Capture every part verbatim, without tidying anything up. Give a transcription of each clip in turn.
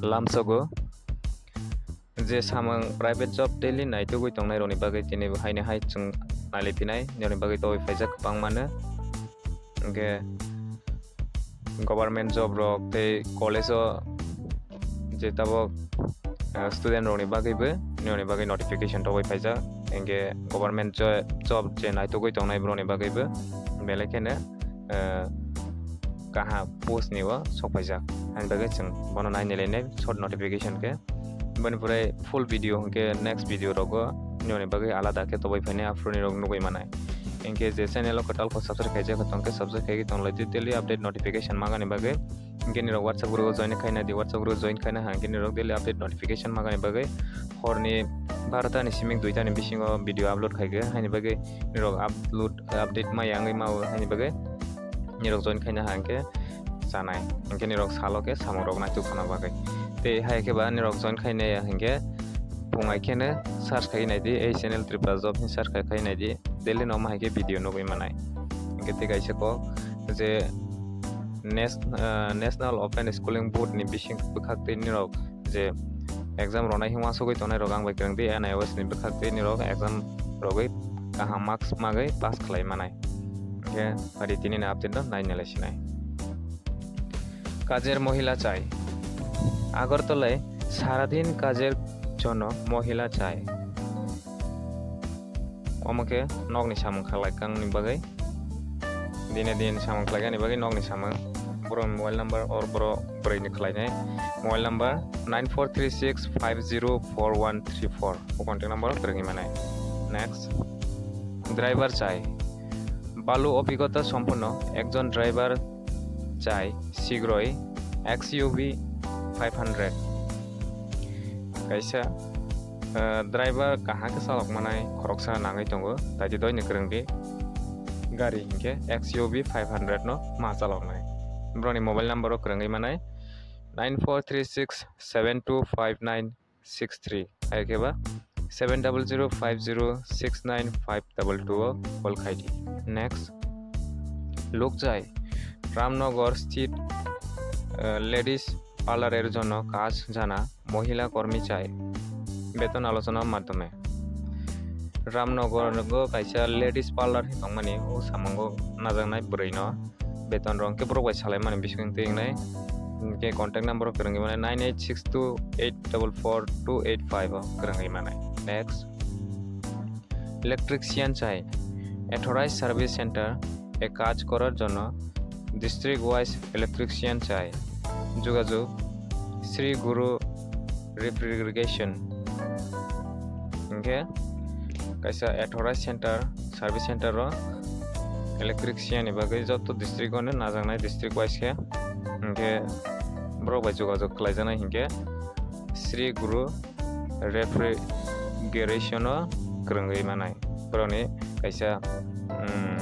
lamsogo. Je samung private job daily naitugwi tongnai rokni bagwi tini bo haino hai chwng nailai phinai, nini bagwi tobwi phaijak kwbangmano. Hwnkhe government job rok tei college o je tabok, ah, student rokni bagwibo nini bagwi notification tobwi phaijak. Hwnkhe government jo-, job je naitugwi tongnai borokni bagwibo belai kheno, ah, kaham post ni o sok phaijak. Haini bagwi chwng bono nainai lainai short notification khe. Boni pore full video hwnkhe next video rogo nini bagwi alada khe tobwi phainai, aphuru nirok nugwi manai. Hwnkhe je channel o kwtal kok subscribe khaijak tongkhe subscribe khaigwi tonglaidi daily update notification magani bagwi. Hwnkhe nirok WhatsApp group o join khaina di, WhatsApp group o join khaina hwnkhe nirok daily update notification magani bagwi. Horni barota ni simi duita ni bisingo video upload khaikhe, haini bagwi nirok upload, update maya wngwi mao, haini bagwi nirok join khaina hwnkhe chanai, hwnkhe nirok salo khe samung rok naituk phano bagwi. Tei hai khe ba nirok join khainai hwnkhe phungai kheno search khai naidi, ei channel Tripura Job hin search khai khai naidi, daily no ma hai khe video nugwi manai. Hwnkhe tei kaisa kok je Nas-, ah, National Open Schooling Board ni bising bwkhak tei nirok je exam ronai hwnwi uansugwi tongnai rok ang bai kwrwng di, N I O S ni bwkhak tei nirok exam rogwi kaham marks magwi pass khlai manai. Hwnkhe pari tini ni update no nai nai lai sinai. কাজের মহিলা চাই। আগরতলায় সারাদিন কাজের জন্য মহিলা চাই। Omo khe nokni samung khlai kangni bagwi. Dine din samung khlaikani bagwi nokni samung. Borok mobile number or borok bwrwini khlainai. Mobile number nine four three six five zero four one three four. O contact number o kwrwngwi manai. Next. Driver chai. ভালো অভিজ্ঞতা সম্পন্ন একজন ড্রাইভার চাই শীঘ্রই, XUV five hundred. Kaisa, ah, driver kaham khe chalok manai khoroksa nangwi tongo, tai di doini kwrwng di gari hinkhe X U V five hundred no ma chaloknai. Borokni mobile number o kwrwngwi manai nine four three six seven two five nine six three, hai khe ba seven double zero five zero six nine five double two o call khai di. Next, লোক চাই রামনগর স্থিত, আহ, লেডিস পার্লারের জন্য কাজ জানা মহিলা কর্মী চাই বেতন আলোচনার মাধ্যমে. Ramnagar o kaisa ladies parlor hinwi tongmani, o samungo najaknai bwrwino beton rok hwnkhe borok bai salaimani bising twi wngnai. Hwnkhe contact number o kwrwngwi manai nine eight six two eight double four two eight five o kwrwngwi manai. Next, electrician chai, authorized service center এ কাজ করার জন্য district wise electrician চাই, যোগাযোগ শ্রী Guru refrigeration. Hwnkhe kaisa authorized center, service center o electrician ni bagwi joto district o najaknai, district wise khe. Hwnkhe borok bai jogajog khlaijaknai hinkhe Sri Guru Refrigeration o kwrwngwi manai. Borokni kaisa, um,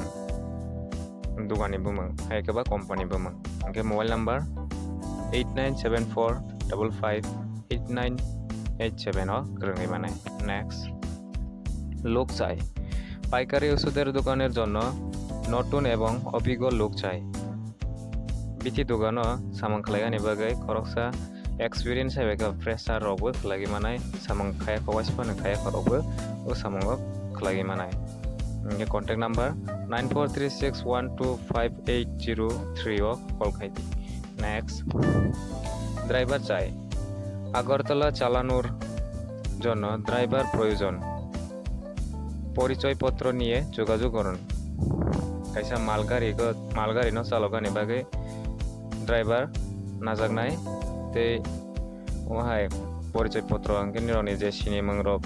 dukani bumung, hai khe ba company bumung. Hwnkhe mobile number eight nine seven four double five eight nine eight seven o kwrwngwi manai. Next, লোক চাই, পাইকারি ওষুধের দোকানের জন্য নতুন এবং অভিজ্ঞ লোক চাই. Bithi dogano samung khlainani bagwi khoroksa experience hai bai khe fresher rokbo khlaiwi manai, samung khaya kha uaisa phano khaya kha rokbo o samungo khlaiwi manai. Hwnkhe contact number nine four three six one two five eight zero three o call khai di. Next, driver chai. Agartala চালানোর জন্য ড্রাইভার প্রয়োজন। পরিচয়পত্র নিয়ে যোগাযোগ করুন. Kaisa malgari go, malgari no chalokani bagwi driver najaknai tei o hai porichoi potro hwnkhe nirokni je sinimung rok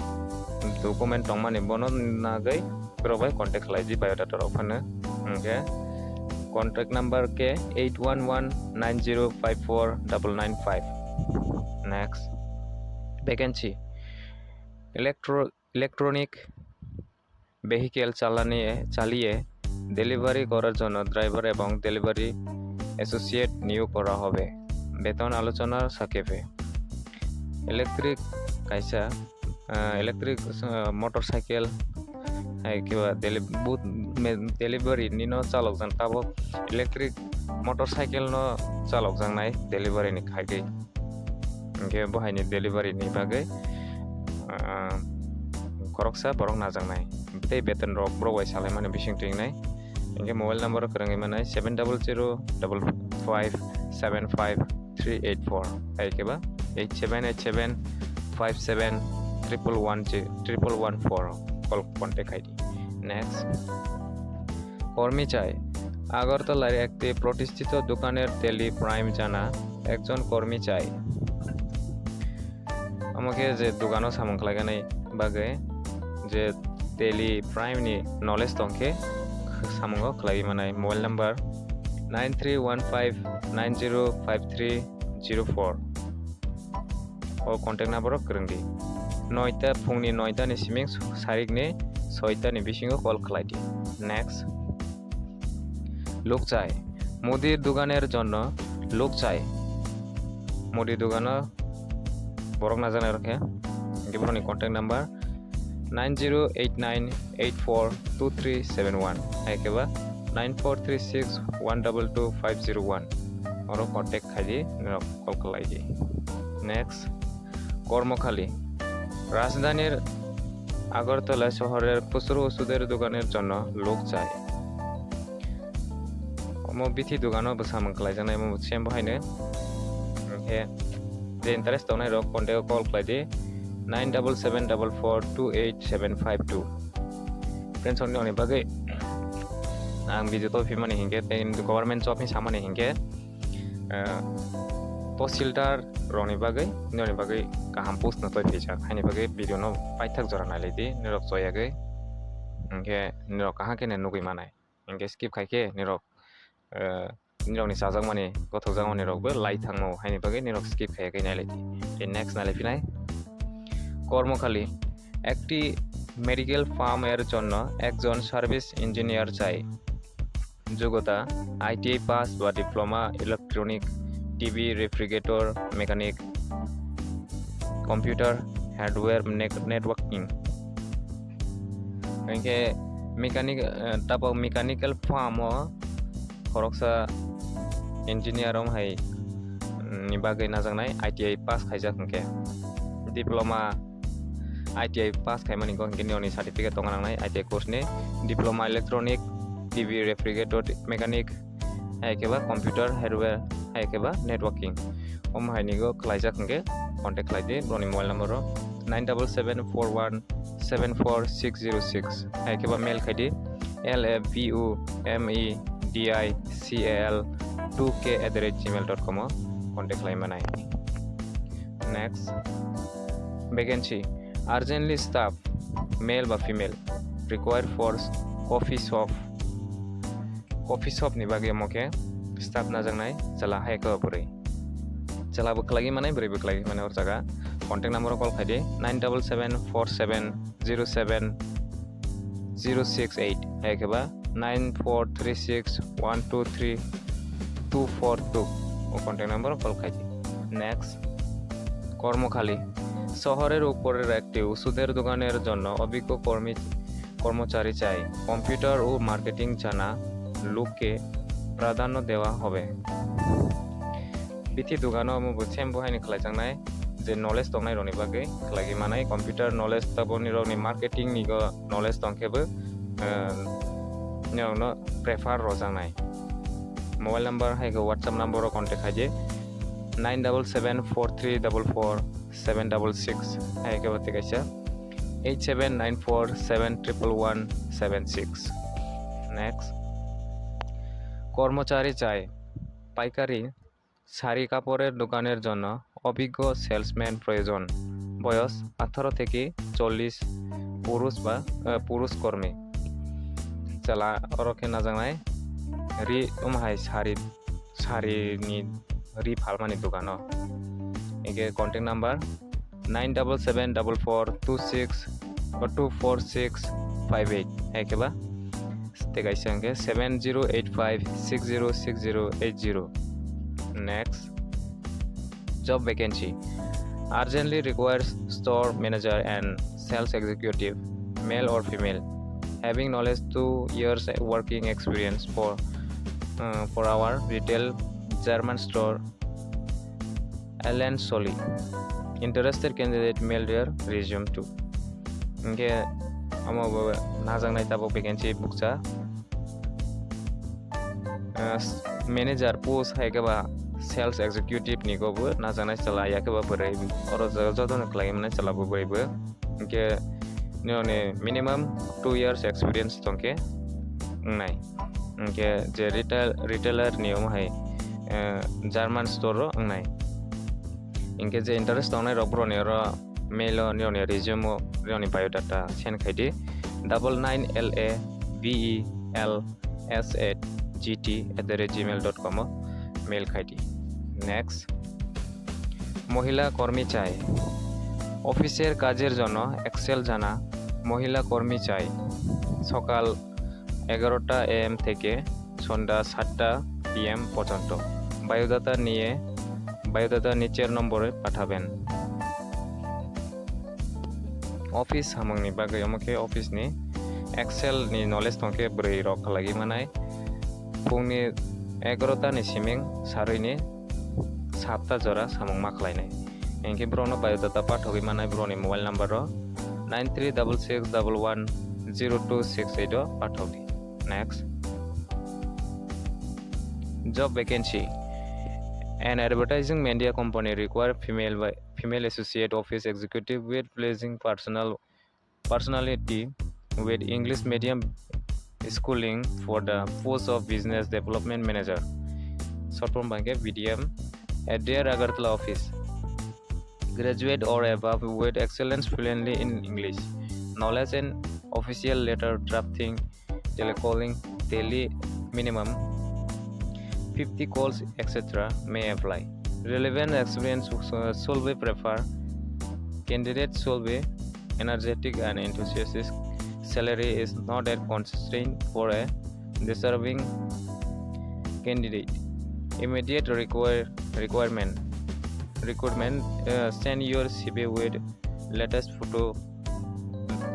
document tongmani bono nagwi borok bai contact khlai di biodata rok phano. Hwnkhe contact number khe eight one one nine zero five four double nine five. Next, vacancy. Electro-, electronic vehicle চালানিয়ে, চালিয়ে ডেলিভারি করার জন্য ড্রাইভার এবং delivery associate নিয়োগ করা হবে বেতন আলোচনার সাপেক্ষে. Electric kaisa, ah, electric, ah, motorcycle, hai khe ba deli-, but me-, delivery ni no chalokjak tabok electric motorcycle no chalokjaknai delivery ni khaigwi. Hinkhe bo haini delivery ni bagwi, ah, khoroksa borok najaknai. Tei beton rok borok bai salaimani bising twi wngnai. Hinkhe mobile number o kwrwngwi manai seven double zero double five seven five three eight four, hai khe ba eight seven eight seven five seven triple one triple one four o call, contact khai di. Next, কর্মী চাই। আগরতলার একটি প্রতিষ্ঠিত দোকানের তেলি প্রাইম জানা একজন কর্মী চাই। Omo khe je dogano samung khlaigani bagwi je Tally Prime ni knowledge tongkhe samungo khlaiwi manai. Mobile number nine three one five nine zero five three zero four. O contact number o kwrwng di. Noita, phungni noita ni siming sarikni soita ni bisingo call khlai di. Next. লোক চাই। মুদির দোকানের জন্য লোক চাই। মুদি dogano borok najaknai rok khe. Hinkhe borokni contact number nine zero eight nine eight four two three seven one, hai khe ba nine four three six one double two five zero one. Oro contact khai di, norok call khlai di. Next, কর্মখালী। রাজধানীর আগরতলা শহরের খুচরো ওষুধের দোকানের জন্য লোক চাই। Omo bithi dogano bo samung khlaijaknai, omo same bo haino. Hinkhe je interest tongnai rok contact o call khlai di, nine double seven double four two eight seven five two. Friends, oni bagwi ang video to phimani hinkhe tei government job ni samani hinkhe, ah, tahsildar rokni bagwi, nini bagwi kaham post no twi phaijak, haini bagwi video no paithak jora nailai di, nirok choyagwi, hinkhe nirok kaham khe nugwi manai, hinkhe skip khai khe nirok, ah, nirokni chajakmani, gothokjakmani rokbo lai thangmo, haini bagwi nirok skip khai khe nailai di. Tei next nailai phinai, কর্মখালী। একটি মেডিকেল ফার্মের জন্য একজন service engineer চাই। যোগ্যতা: ITI pass বা diploma, electronic, TV, refrigerator, mechanic, computer, hardware, নেক-, networking. Hinkhe mechanic, eh, tabok mechanical farm o khoroksa engineer wng hai, mm, ni bagwi najaknai, ITI pass khaijak hinkhe. Diploma, ITI pass khaimani kok hinkhe nini certificate tongna nangnai, ITI course ni diploma electronic, TV refrigerator mechanic, hai khe ba computer hardware, hai khe ba networking. Omo hai ni go khlaijak hinkhe contact khlai di, boni mobile number o nine double seven four one seven four six zero six, hai khe ba mail khai di, L A B U M E D I C A L two K at the rate gmail dot com o contact khlai manai. Next, vacancy, urgently staff, male ba female, required for coffee shop. Coffee shop ni bagwi omo khe staff najaknai, chwla hai khe bwrwi. Chwla bo khlaiwi manai, bwrwi bo khlaiwi manai, or jaga contact number o call khai di, nine double seven four seven zero seven zero six eight, hai khe ba nine four three six one two three two four two o contact number o call khai di. Next, কর্মখালী। শহরের উপরের একটি ওষুধের দোকানের জন্য অভিজ্ঞ কর্মী, কর্মচারী চাই। কম্পিউটার ও মার্কেটিং জানা লোককে প্রাধান্য দেওয়া হবে। Bithi dogano omo bo same bo haino khlaijaknai, je knowledge tongnai rokni bagwi khlaiwi manai, computer knowledge, taboni rokni marketing ni go knowledge tongkhe bo, eh, norokno prefer rwjaknai. Mobile number hai khe WhatsApp number o contact khai di, nine double seven four three double four seven double six, hai khe bo tei kaisa eight seven nine four seven triple one seven six. Next, কর্মচারী চাই, পাইকারি শাড়ি কাপড়ের দোকানের জন্য অভিজ্ঞ সেলসম্যান প্রয়োজন। বয়স আঠারো থেকে চল্লিশ, পুরুষ বা, আহ, পুরুষ কর্মী। Chwla oro khe najaknai ri, um, hai sari, sari ni ri phalmani dogano. Hinkhe contact number nine double seven double four two six, o two four six five eight, hai khe ba tei kaisa hinkhe seven zero eight five six zero six zero eight zero. Next, job vacancy. Urgently requires store manager and sales executive, male or female, having knowledge two years working experience for, uh, for our retail German store. Alan Soli. Interested candidate mail their resume to. Hingke omo bo najaknai tabuk vacancy bukcha. Ah, s-, manager post hai khe ba sales executive ni go bo najaknai chwla, ya khe ba bwrwi, oro jo-, joto no khlai mani chwla bo bwrwi bo. Hingke nini minimum two years experience tongkhe wngnai. Hingke je retail, retailer ni omo hai, eh, German store o wngnai. Hingke je interest tongnai rok borok ni oro mail o nini resume o nini biodata send khai di. Double nine L A B E L S at G T at the rate gmail dot com o mail khai di. Next, মহিলা কর্মী চাই। অফিসের কাজের জন্য এক্সেল জানা মহিলা কর্মী চাই। সকাল এগারোটা এ এম থেকে সন্ধ্যা সাতটা পি এম পর্যন্ত। বায়োডাটা নিয়ে, বায়োডাটা নিচের নম্বরে পাঠাবেন। Office samung ni bagwi omo khe office ni Excel ni knowledge tongkhe bwrwi rok khlaiwi manai. Phungni egaroh ta ni siming sarwi ni satta jora samung ma khlainai. Hinkhe borokno biodata pathogwi manai borokni mobile number o nine three double six double one zero two six eight o pathogdi. Next. Job vacancy. An advertising media company require female by female associate office executive with pleasing personal personality with English medium schooling for the post of business development manager. Short form bangke B D M at their Agartala office. Graduate or above with excellence fluently in English. Knowledge in official letter drafting, telecalling, daily minimum fifty calls, et cetera may apply. Relevant experience, uh, should be preferred. Candidate should be energetic and enthusiastic. Salary is not a constraint for a deserving candidate. Immediate require, requirement. Recruitment, uh, send your C V with latest photo,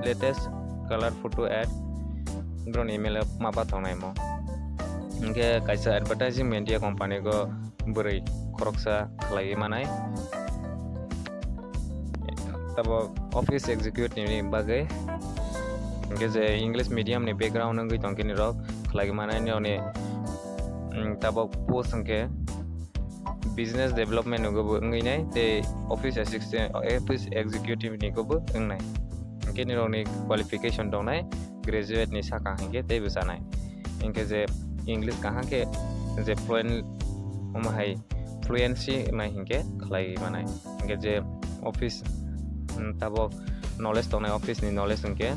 latest color photo at ground email ma ba tongnai mo. Hingke kaisa advertising media company go bwrwi khoroksa khlaiwi manai. Tabo office executive ni bagwi, hingke je English medium ni background wngwi tongkhe ni rok khlaiwi manai, nini, mm, tabo post hingke business development ni go bo wngwi nai, tei office assistant, office executive ni go bo wngnai. Hingke ni rok ni qualification tongnai, graduate ni saka hingke tei bwchanai. Hingke je English kaham khe je fluent, omo hai fluency nai hingke khlai manai. Hingke je office, mm, tabok knowledge tongnai, office ni knowledge hingke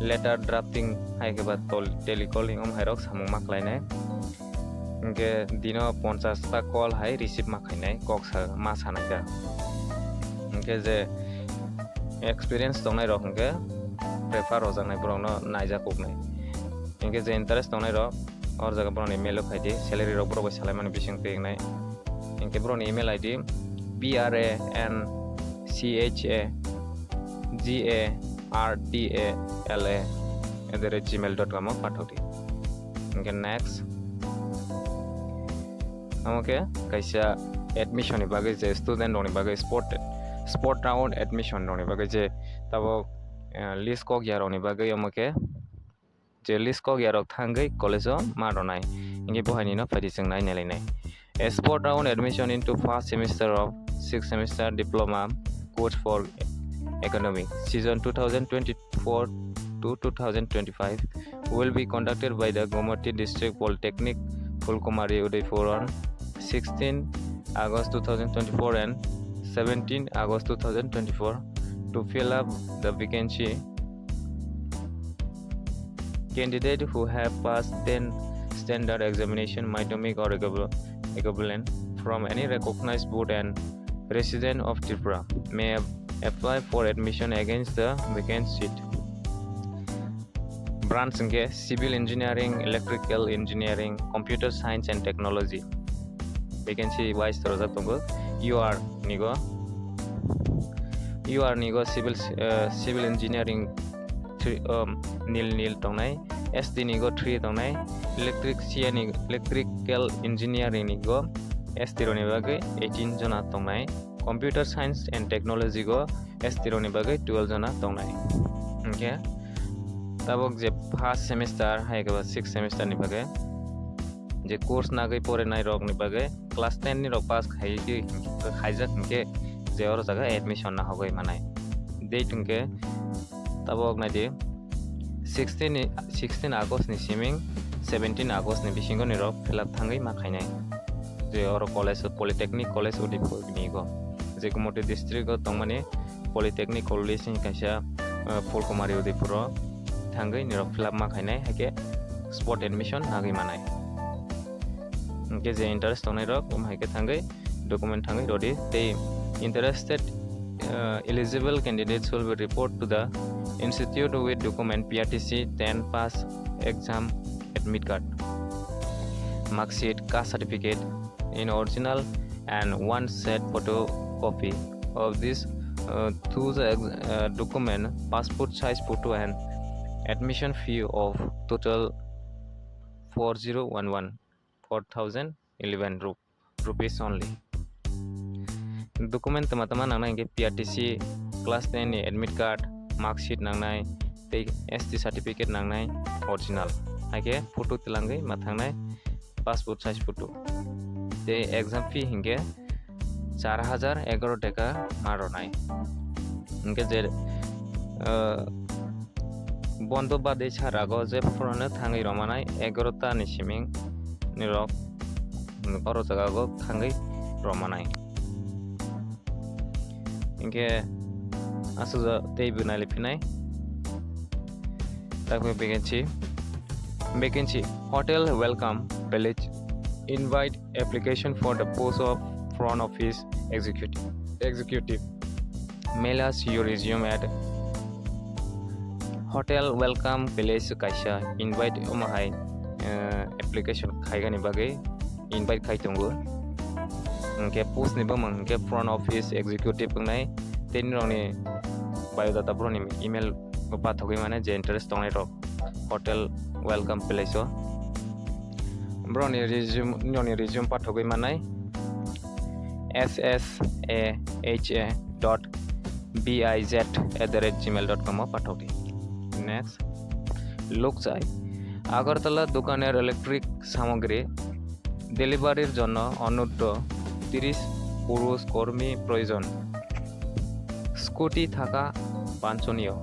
letter drafting hai khe ba tol-, telecalling omo hai rok samung ma khlainai. Hingke dino ponchas ta call hai receive ma khainai, kok sa, ma sanai kha. Hingke je experience tongnai rok hingke prefer rojaknai, borokno naijak kuknai. Hingke je interest tongnai rok, or jaga borokni email o khai di, salary rok borok bai salaimani bising twi wngnai. Hingke borokni email I D B R A N C H A G A R T A L A at the rate gmail dot com o pathok di. Hingke next. Omo khe kaisa admission ni bagwi, je student rokni bagwi sport, sport round admission rokni bagwi je tabok, eh, list kok ya rokni bagwi omo khe je list kok ya rok thangwi college o ma rwnai. Hingke bo hai nino phaidi chwng nai nai lainai. A sport round admission into first semester of sixth semester diploma course for academic season two thousand twenty-four to two thousand twenty-five will be conducted by the Gomati District Polytechnic, Phulkumari, Udaipur on sixteen August two thousand twenty-four and seventeen August two thousand twenty-four. To fill up the vacancy, candidate who have passed ten standard examination, madhyamik or equivalent from any recognized board and resident of Tripura may ap-, apply for admission against the vacant seat. Branch hingke civil engineering, electrical engineering, computer science and technology. Vacancy wise torojak tongo. U R nigo, U R nigo civil, eh, civil engineering three, um, nil nil tongnai. S T nigo three tongnai. Electric C N, electrical engineering nigo S T rokni bagwi eighteen jona tongnai. Computer Science and Technology go S T rokni bagwi twelve jona tongnai. Hwnkhe tabok je first semester hai khe ba sixth semester ni bagwi je course nagwi porinai rokni bagwi class ten ni rok pass khai di, khaijak hwnkhe je oro jaga admission nahogwi manai. Date hwnkhe tabok naidi sixteen ni, sixteen August ni siming seventeen August ni bisingo ni rok fill up thangwi ma khainai. Je oro college, Polytechnic College Udaipur ni go, je Gumoti district o tongmani Polytechnic College ni kaisa, uh, Phulkumari Udaipur o thangwi ni rok fill up ma khainai, hai khe spot admission nagwi manai. Hwnkhe je interest tongnai rok, um, hai khe thangwi document thangwi rodi tei interested, uh, eligible candidates will be report to the institute with document P R T C ten pass exam admit card, mark sheet, caste certificate in original and one set photocopy of this, uh, to the ex-, uh, document, passport size photo and admission fee of total four zero one one, four thousand eleven rup-, rupees only. Document tama tama nangnai hwnkhe P R T C class ten ni admit card, mark sheet nangnai, tei S T certificate nangnai original. Hai khe photo twlangwi ma thangnai, passport size photo. Tei exam fee hwnkhe char hajar egaro taka ma rwnai. Hwnkhe je, uh, bondo bade sarago je phurano thangwi rwmanai egaro ta ni siming ni rok oro jaga go thangwi rwmanai. Hwnkhe aswk tei bo nailai phinai. Takwe vacancy. Vacancy. Hotel Welcome Village invite application for the post of front office executive. Executive. Mail us your resume at Hotel Welcome Village kaisa invite omo hai, eh, application khaigani bagwi invite khai tongo. Hwnkhe post ni bumung hwnkhe front office executive wngnai, tei nini biodata borokni email bo pathogwi mane je interest tongnai rok Hotel Welcome Village o. Borokni resume, nini resume pathogwi manai S S A H A dot B I Z at the rate gmail dot com o pathok di. Next, Lukchai. Agartala dokaner electric samogri delivery-r jonno onuddo tiris purush kormi proyojon. Scooty thaka banchoniyo.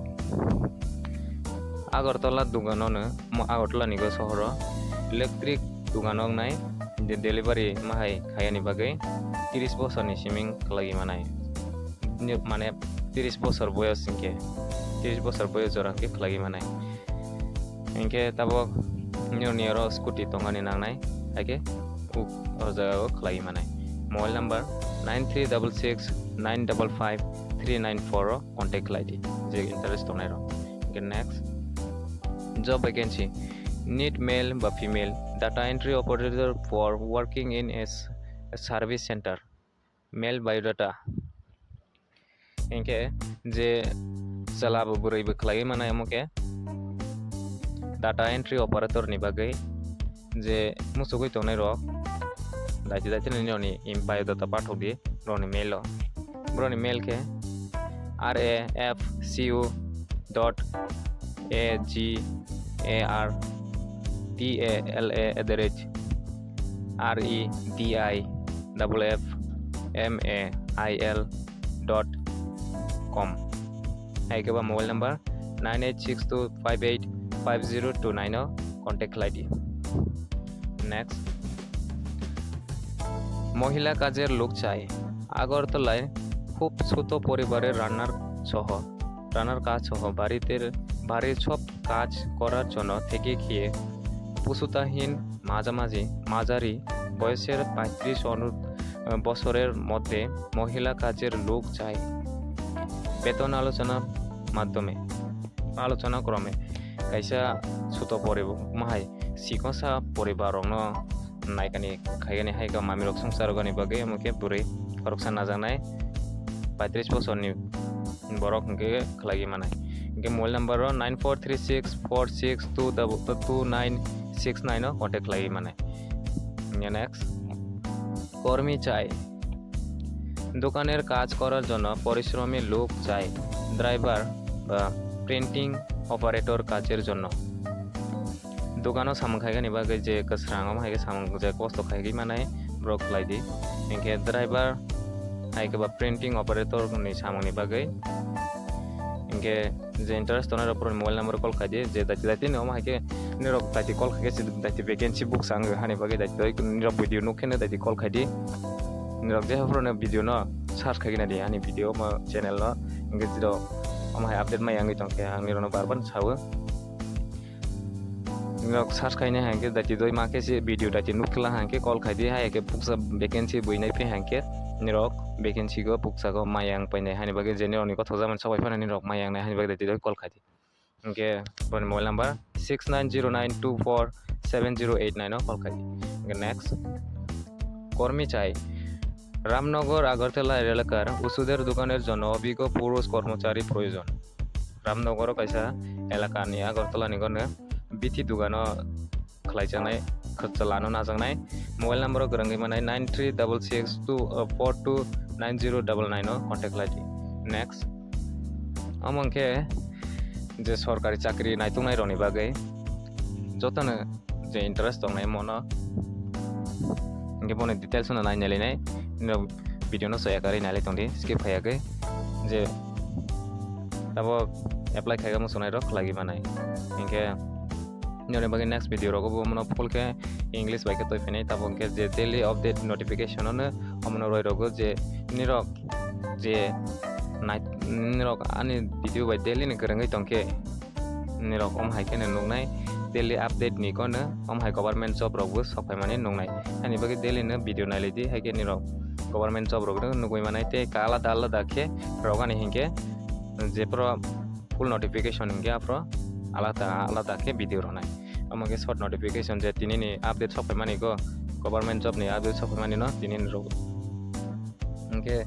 Agartala dogano no, mo-, Agartala ni go sohoro electric dogano wngnai de-, delivery mahai khaiyani bagwi tiris bosorni siming khlaiwi manai. Ni, mane tiris bosor boyos hinkhe, tiris bosor boyos jora hinkhe khlaiwi manai. Hinkhe tabok nini oro scooty tongani nangnai, haikhe uk o jaga o khlaiwi manai. Mobile number nine three double six nine double five three nine four o contact khlai di, je interest tongnai rok. Hinkhe next, job vacancy, need male ba female data entry operator for working in a s-, a service center. Male biodata. Hinkhe je chwla bo bwrwi bo khlaiwi manai omo khe data entry operator ni bagwi je muchugwi tongnai rok daiti daiti nini rokni biodata pathok di rokni mail o. Borokni mail khe R A F C U dot A G A R T A L A at the rate R E D I double F M A I L dot com. Hai khe ba mobile number nine eight six two five eight five zero two nine o contact khlai di. Next, মহিলা কাজের লোক চাই। আগরতলায় খুব ছোট পরিবারের রান্নার সহ, রান্নার কাজ সহ বাড়িতে, বাড়ির সব কাজ করার জন্য থেকে খেয়ে পুস্তুতাহীন মাঝামাঝি মাঝারি বয়সের পঁয়ত্রিশ অনু-, বছরের মধ্যে মহিলা কাজের লোক চাই। বেতন আলোচনার মাধ্যমে, আলোচনা ক্রমে kaisa suto poribo mahai sikonsa poribar rokno naikani khaigani hai kha mamirok songsa rwgani bagwi omo khe bwrwi khoroksa najaknai paitris bosorni borok hwnkhe khlaiwi manai. Hwnkhe mobile number o nine four three six four six two double two nine six nine o contact khlaiwi manai. Hwnkhe next, কর্মী চাই। দোকানের কাজ করার জন্য পরিশ্রমী লোক চাই। ড্রাইভার বা প্রিন্টিং অপারেটর কাজের জন্য। Dogano samung khaigani bagwi je kwsrang, omo hai khe samung je kosto khaigwi manai borok khlai di. Hinkhe driver hai khe ba printing operator ni samung ni bagwi. Hinkhe je interest tongnai rok borok ni mobile number call khai di, je daiti daiti ni omo hai khe nirok daiti call khai khe se daiti vacancy buksa wng hani bagwi daiti doi nirok video nuk khe no daiti call khai di. Nirok je haphuru no video no search khai gina di ani video omo channel no, hinkhe jiro omo hai update mai wngwi tong khe ang nirok no bar bar sawo. Nirok search khainai hai khe daiti doi ma khe se video daiti nuk kla hai khe call khai di, hai khe buksa vacancy bui nai phi hai khe nirok vacancy go buksa go maya wng painai hani bagwi je nirok ni kothok jama sok bai phano nirok maya wng nai hani bagwi daiti doi call khai di. Hinkhe boni mobile number six nine zero nine two four seven zero eight nine o call khai di. Hinkhe next কর্মী চাই। রামনগর আগরতলা এলাকার ওষুধের দোকানের জন্য অভিজ্ঞ পুরুষ কর্মচারী প্রয়োজন। Ramnogoro kaisa elaka ni Agartala ni gone bithi dugano khlaijaknai, khwchalano najaknai. Mobile number o kwrwngwi manai nine three double six two four two nine zero double nine o contact khlai di. Next, omo hwnkhe je sorkari chakri naituknai rokni bagwi jotono je interest tongnai mono. Hinkhe boni details no nai nailainai. Nino video no soya karwi nailai tongdi, skip khaiya khe. Je abo apply khaiga muchungnai rok khlaiwi manai. Hinkhe nini bagwi next video rogo bo mono full khe English bai khe toi phinai, tabo hinkhe je daily update notification no omono roi rogo je nirok je nai-, nirok ani video bai daily ni kwrwngwi tongkhe. Nirok om hai kheno nuknai, daily update ni kono om hai government job rok bo sok phaimani nuknai. Ani bagwi daily no video nailai di, hai khe nirok government job rok no nugwi manai tei ka alada alada khe rok ani hinkhe je pro full notification hinkhe aphro alada alada khe video rwnai. Omo khe short notification je tini ni update sok phaimani go, government job ni update sok phaimani no tini ni rok. Hinkhe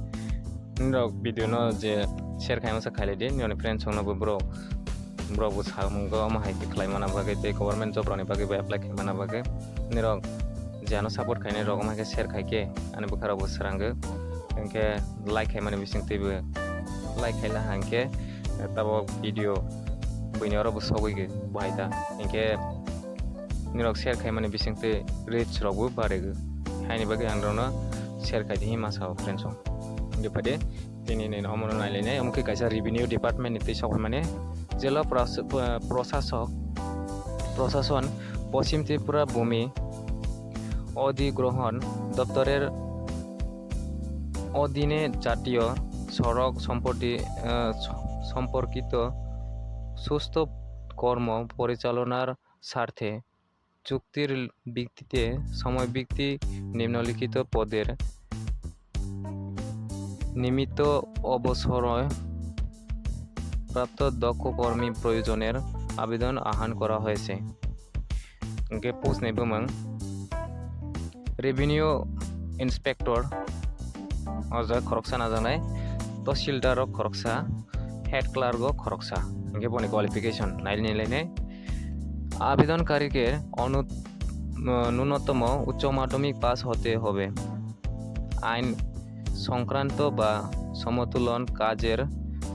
nirok video no je share khai masa khailai di, nirok ni friends rok no bo borok, borok bo samungo omo hai khe khlai mana bagwi tei government job rok ni bagwi bo apply khai mana bagwi nirok je ano support khainai rok omo hai khe share khai khe ani bwkha rok bo swrango. Hinkhe like khai mani bising twi bo like khai la hinkhe tabok video buini oro bo sogwi bo hai ta hinkhe nirok share khai mani bising twi reach rok bo barego. Haini bagwi ang rokno share khai di hinma sao friends rok. Hinkhe phai de tini nini omono nailainai, omo khe kaisa revenue department ni twi sok mani jela pras-, prasasok, প্রশাসন, পশ্চিম ত্রিপুরা ভূমি অধিগ্রহণ দপ্তরের অধীনে জাতীয় সড়ক সম্পত্তি, আহ, সম্পর্কিত সুস্থ কর্ম পরিচালনার স্বার্থে চুক্তির ভিত্তিতে সময় ভিত্তিক নিম্নলিখিত পদের নিমিত্ত অবসরপ্রাপ্ত দক্ষ কর্মী প্রয়োজনের আবেদন আহ্বান করা হয়েছে। Hinkhe post ni bumung Revenue Inspector, o jaga khoroksa najaknai, Tahsildar o khoroksa, Head Clerk o khoroksa. Hinkhe boni qualification nailai nailai nai. আবেদনকারীকে অনু-, ন্যূনতম উচ্চ মাধ্যমিক পাস হতে হবে। আইন সংক্রান্ত বা সমতুলন কাজের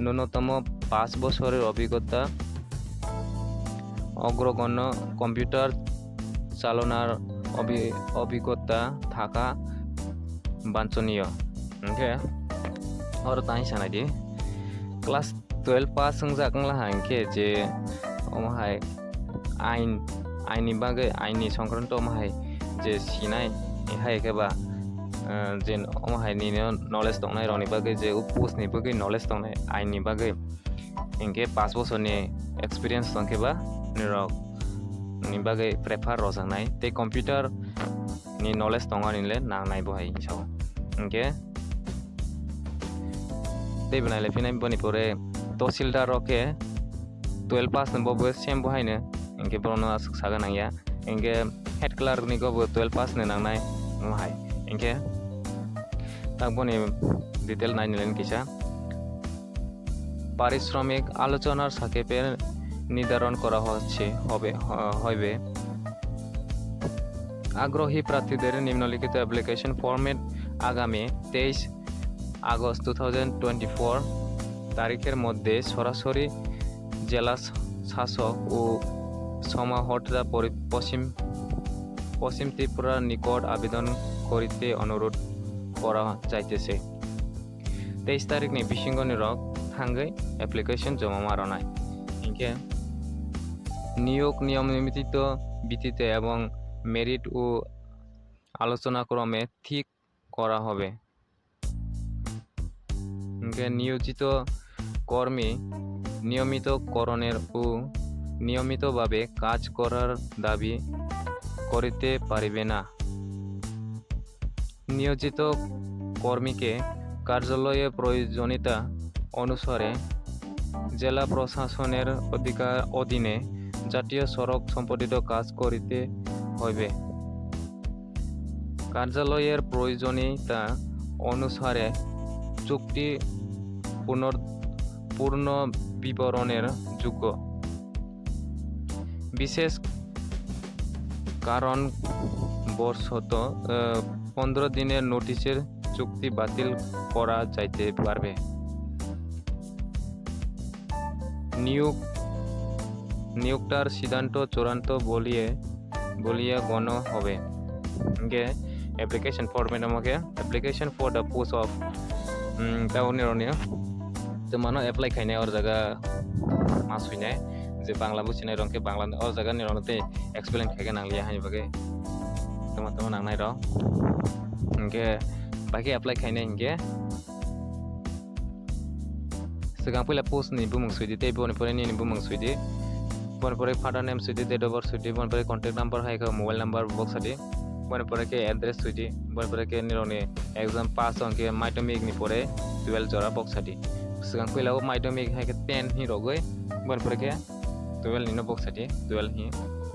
ন্যূনতম পাঁচ বছরের অভিজ্ঞতা, অগ্রগণ্য কম্পিউটার চালনার অভি-, অভিজ্ঞতা থাকা বাঞ্ছনীয়। Hinkhe oro tang sanai di, class twelve pass wngjak wngla hai hinkhe je omo hai ain, ain ni bagwi, ain ni songkronto omo hai je sinai, hai khe ba, eh, je omo hai nini knowledge tongnai rokni bagwi, je o post ni bagwi knowledge tongnai ain ni bagwi, hinkhe paanch bosorni experience tong khe ba nirok ni bagwi prefer rwjaknai tei computer ni knowledge tongo ani le nangnai bo hai hinwi sao. Hinkhe tei bo nailai phinai boni pore Tahsildar rok khe twelve pass ni bo bo same bo haino, hinkhe bono aswk saga nangya, hinkhe Head Clerk ni go bo twelve pass ni nangnai omo hai. Hinkhe tak boni detail naini le kisa. পারিশ্রমিক আলোচনার সাপেক্ষে নির্ধারণ করা হচ্ছে হবে, হ-, হবে। আগ্রহী প্রার্থীদের নিম্নলিখিত অ্যাপ্লিকেশন ফরম্যাট আগামী তেইশ আগস্ট দু হাজার চব্বিশ তারিখের মধ্যে সরাসরি জেলা শাসক ও সমাহর্তা পরি-, পশ্চিম, পশ্চিম ত্রিপুরার নিকট আবেদন করিতে অনুরোধ করা যাইতেছে। তেইশ তারিখনি bisingoni rok thangwi application joma ma rwnai. Hinkhe নিয়োগ নিয়মনির্ধারিত ভিত্তিতে এবং মেরিট ও আলোচনাক্রমে ঠিক করা হবে। Hinkhe নিয়োজিত কর্মী নিয়মিতকরণের ও নিয়মিতভাবে কাজ করার দাবি করতে পারবে না। নিয়োজিত কর্মীকে কার্যালয়ে প্রয়োজনীয়তা অনুসারে জেলা প্রশাসনের অধিকার অধীনে জাতীয় সড়ক সম্পর্কিত কাজ করিতে হইবে। কার্যালয়ের প্রয়োজনীয়তা অনুসারে চুক্তি পুনর-, পূর্ণ বিবরণের যোগ্য। বিশেষ কারণবশত, আহ, পনেরো দিনের নোটিশের চুক্তি বাতিল করা যাইতে পারবে। নিয়োগ, নিয়োগটার সিদ্ধান্ত চূড়ান্ত বলিয়ে, বলিয়া গণ্য হবে। Hinkhe application format omo khe application for the post of, um, tauni roni. Twmano apply khainai or jaga ma swinai, je Bangla buchinai rok khe Bangla ni, o jaga ni rok tei explain khaikhe nanglia hani bagwi tamo tamo nangnai rok. Hinkhe bai khe apply khainai hinkhe swkang puila post ni bumung swidi tei boni pore nini bumung swidi, boni pore father name swidi, date of birth swidi, boni pore contact number hai khe mobile number box adi, boni pore khe address swidi, boni pore khe nirokni exam pass wngkhe madhyamik ni pore twelve jora box adi. Swkang puila o madhyamik hai khe ten hi rogwi, boni pore khe twelve ni no box adi, twelve hi.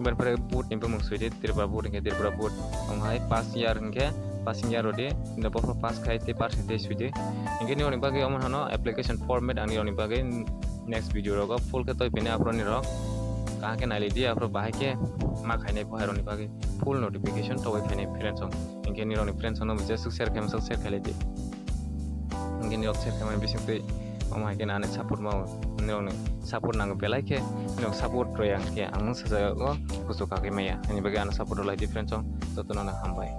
Boni pore board ni bumung swidi, Tripura board hinkhe Tripura board. Omo hai pass year hinkhe passing year rodi, no bophro pass khai tei percentage swidi. Hinkhe nirokni bagwi omo hano application format ang nirokni bagwi next video rogo full khe toi phinai aphro nirok kaham khe nailidi, aphro bahai khe ma khainai bo hai rokni bagwi full notification tobwi phainai friends rok. Hinkhe nirokni friends rokno bo jesuk share khaima sok share khailai di. Hinkhe nirok share khaimani bisingtwi omo hai khe nani support ma, nirokni support nango belai khe, nirok support rwya hinkhe ang nung sajago kuchuk kha khe maya. Ani bagwi ano support rwlai di friends rok, jotono no hambai.